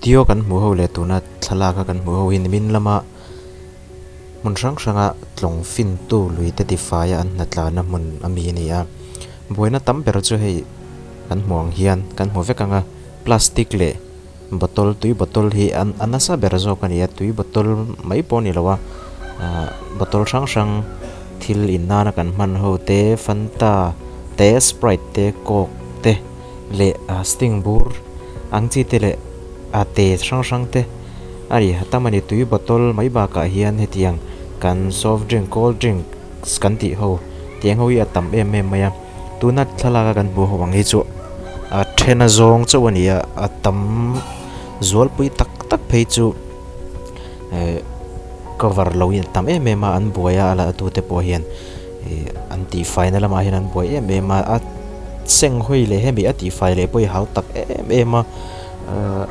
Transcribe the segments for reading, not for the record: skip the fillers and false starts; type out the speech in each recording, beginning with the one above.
Video kan hmuh ho leh tuna thlalak a kan hmuh ho hi nimin lama hmun hrang hranga tlawng fintu lui te tifai a an hnatlanna hmun a mi a ni a. Buaina tam ber chu hei kan hmuh ang hian kan hmu vek ang a, plastic leh bottle tui bottle hi an a nasa ber zawk a ni a, tui bottle mai pawh a ni lo a, ah bottle hrang hrang thil in nana kan hman ho te fanta te sprite te coke te leh ah sting bur ang chi te leh a te hrang hrang te a ri tam a ni tui bottle mai bakah hian hetiang kan soft drink cold drinks kan tih ho tiang ho hi a tam em em mai a tuna thlalak a kan hmuh ho ang hi chu a then a zawng chauh a ni a a tam zualpui tak tak phei chu eh cover lo in a tam em em a an buai a a la tute pawh hian ih an tihfai na lamah hian an buai em em a a seng hawi leh hemi a tihfai leh pawh hi hau tak em em a ahh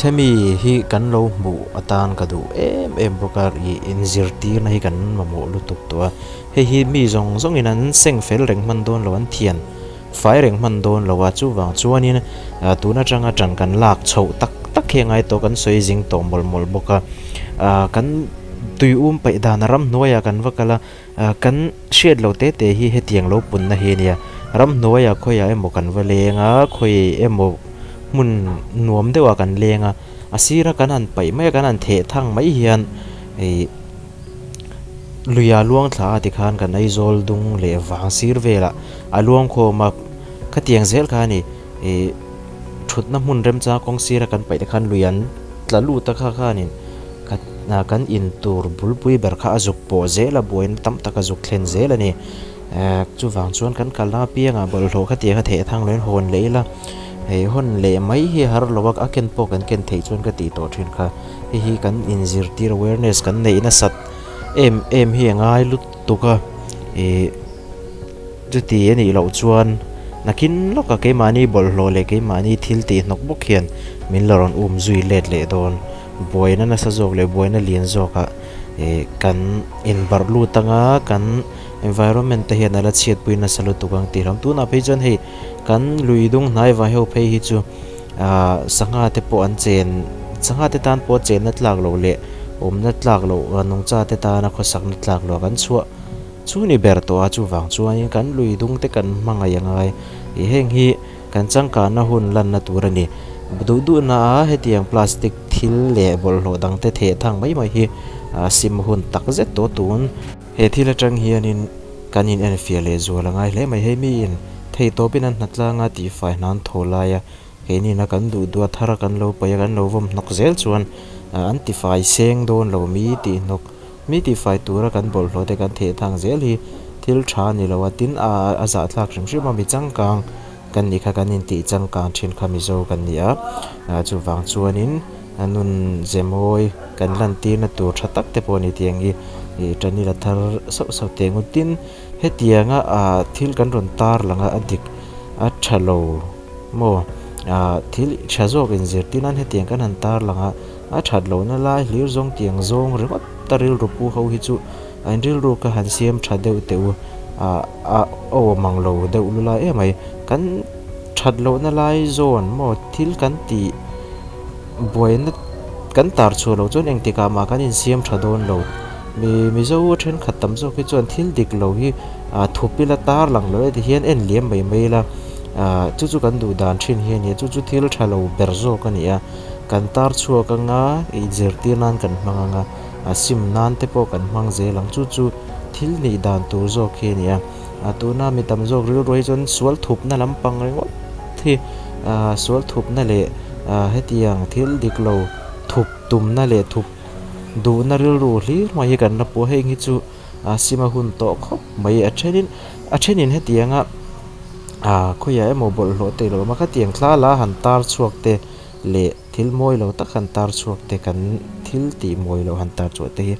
hemi hi kan lo hmuh atan ka duh em em bawk a ih inzirtirna hi kan mamawh lutuk tawh a hei hi mi zawng zawng in an seng fel reng hman dawn lo an thian fai reng hman dawn lo a chuvang chuanin ah tun atanga tan kan lak chhoh tak tak hi a ngai tawh kan sawi zing tawh mawlh mawlh bawk a ah kan tui um paih dan a ramhnuaiah kan va kal a. Kan hriat loh te te hi hetiang lo punna hi a nia. Ramhnuaiah khawiah emaw kan va leng a, khawi emaw hmun nuam deuhah kan leng a, a sira kan han paih mai a, kan han theh thang mai hian ih luia luang thla a tikhan kan Aizawl dung leh vang sir velah a luang khawm a, khatiang zel kha a ni. Ih thutna hmun remchang kawng sira kan paih te khan lui an tla lut a kha khanin. Kan in tur bulpui ber kha a zuk pawh zel a, buaina tam tak a zuk thlen zel a ni. Chuvang chuan kan kalna apiangah bawlhhlawh kha tiang a theih athang loin hawn leh ila, hei hawn leh mai hi har lo a, a ken pawh kan ken theih chuan ka tih tawh thin kha. Hei hi kan inzirtir awareness kan neih nasat em em hi a ngai lutuk a, ih chuti a nih loh chuan nakin lawka keimahni bawlhhlawh leh keimahni thil tih hnawk bawk hian min la rawn um zui let leh dawn. Buaina nasa zawk leh buaina lian zawkah ih kan inbarh lut anga kan environment te hian a la chhiatpui nasa lutuk ang tih hlawm. Tunah phei chuan hei kan lui dung hnai vai ho phei hi chu ah sangha te pawh an chen sangha te tan pawh chenna tlak loh leh awmna tlak loh nungcha te tana khawsakna tlak loh kan chhuah chu ni ber tawh a chuvang chuanin kan lui dung te kan hmangaih angai ih heng hi. Kan changkanna hun lanna tur a ni. Duh duhna a hetiang plastic thil leh bawlhhlawh dangte theh thang mai mai hi sim hun tak zet tawh tun. He thil atang hianin kan in enfiah leh zual a ngai hle mai. Hei miin thei tawpin an hnatlanga tihfai hna an thaw laia keinina kan duh duh a thar a kan lo paih a kan lo vawm hnawk zel chuan an tifai seng dawn lo mi tih hnawk mi tifai tura kan bawlhhlawh te kan theh thang zel hi thil tha a ni lo a, tin a a zahthlak hrim hrim a mi changkang kan nih kha kan intih changkang thin kha Mizo kan ni a, chuvang chuanin nun ze mawi kan lantirna tur tha tak te pawh a ni tih ang hi ih tan ila thar sauh sauh teh ngut tin hetianga ah thil kan rawn tar lang a a dik a tha lo maw ah thil tha zawk inzirtir nan hetiang kan han tar lang a. A that lohna lai hlir zawng tiang zawng ringawt a rilru pu ho hi chu an rilru ka han siam tha deuh teh u ah a awm ang lo deuh lu lai em mai. Kan that lohna lai zawn maw thil kan tih buaina kan tar chhuah loh chuan engtikah mah kan insiam tha dawn lo. Mi Mizo thenkhat tam zawk hi chuan thil dik lo hi ah thup ila tar lang lo e ti hian en liam mai mai ila ah chu chu kan duh dan thin hi a ni a chu chu thil tha lo ber zawk a ni a. Kan tar chhuak anga inzirtir nan kan hmang anga a sim nan te pawh kan hmang zel ang chu chu thil nih dan tur zawk hi a ni a a tuna mi tam zawk rilru hi chuan sual thupna lampang ringawt hi ah sual thupna leh ah hetiang thil dik lo thup tumna leh thup duhna rilru hlir mai hi kan la pawh heng hi chu a sim a hun tawh khawp mai a thenin a thenin hetianga ah khawiah emaw bawlhhlawh te ilo awm a khatiang thla la han tar chhuak te leh thil mawi lo tak han tar chhuak te kan thil tih mawi loh han tar chhuah te hi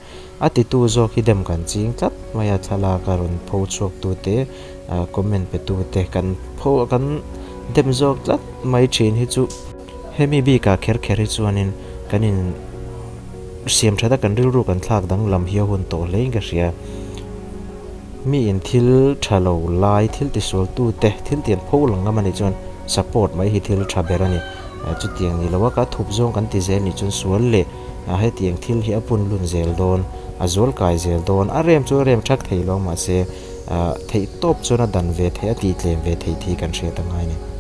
a titu zawk hi dem kan ching tlat mai a thlalak a rawn pho chhuak tu te ah comment pe tu te kan pho kan dem zawk tlat mai thin hi chu hemi bikah kher kher hi chuanin kan in siam that a kan rilru kan thlak danglam hi a hun tawh hle in ka hria mi in thil tha lo lai thil tisual tu te thil tian pho lang ngam a nih chuan support mai hi thil tha ber a ni. Chutiang ni lo a ka thup zawng kan ti zel nih chuan sual leh hetiang thil hi a pun lun zel dawn, a zual kai zel dawn, a rem chu a rem thak thei lo mahse theih tawp chuan a dan ve theih a tih tlem ve theih thi kan hriat a ngai a ni.